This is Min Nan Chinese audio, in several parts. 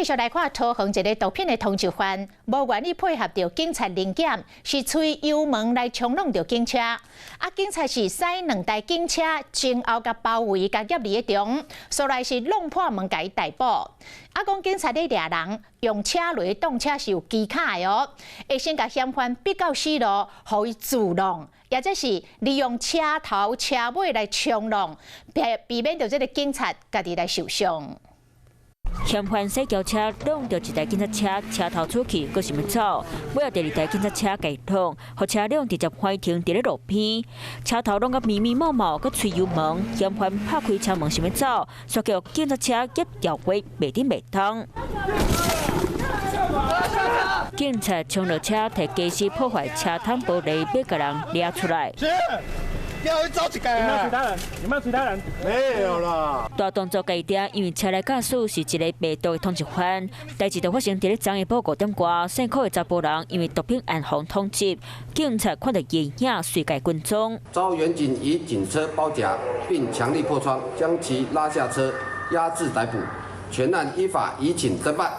續來看桃園一个毒品的通緝犯，無願意配合著警察臨檢，是催油門來衝挵著警車。啊，警察是駛兩台警車前後共包圍，共夾佇咧中，煞來是弄破門共伊逮捕。啊，講警察咧掠人，用車雷擋車是有技巧的哦，會先共嫌犯逼到死路，予伊自挵，抑者是利用車頭車尾來衝挵，避免著這个警察家己來受傷。嫌犯駛轎車挵著一台警察車，車頭出去，閣想欲走，尾仔第二台警察車共伊擋，予車輛直接橫停佇咧路邊，車頭攏佮密密麻麻，閣催油門，嫌犯拍開車門想欲走，煞予警察車夾牢過，袂振袂動。警察衝落車，提家私破壞車窗玻璃，欲共人掠出來。要走一個。有沒有其他人？有沒有其他人？沒有啦。大動作共伊抓，因為車內駕駛是一个賣毒的通緝犯。代誌就發生佇咧昨下晡5點外，姓柯的查埔人因為毒品案予通緝，警察看著伊影，隨共跟蹤。遭員警以警車包夾，並強力破窗，將其拉下車，押至逮捕，全案依法移請偵辦。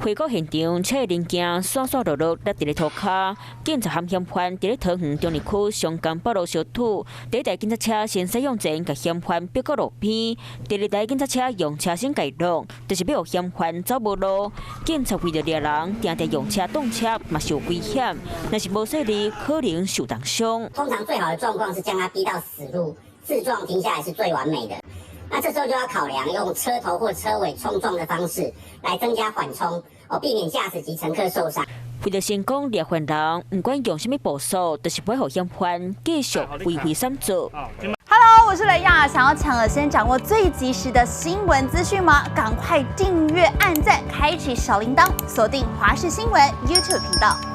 回顧現場，車的零件散散落落，落佇咧塗跤。警察和嫌犯佇咧桃園中壢區松江北路相拄，第一台警察車先駛向前，共嫌犯逼到路邊；第二台警察車用車身共伊擋，就是欲予嫌犯走無路。警察為著掠人，定定用車擋車，嘛是有危險。若是無細膩，可能受重傷。通常最好的狀況是將他逼到死路，自撞停下來是最完美的。那這時候就要考量用車頭或車尾衝撞的方式來增加緩衝，哦，避免駕駛及乘客受傷。為著成功掠犯人，毋管用啥物步數，就是袂予嫌犯繼續為非作歹。 Hello，我是雷亞，想要搶先掌握最及時的新聞資訊嗎？趕快訂閱、按讚、開啟小鈴鐺，鎖定華視新聞 YouTube 頻道。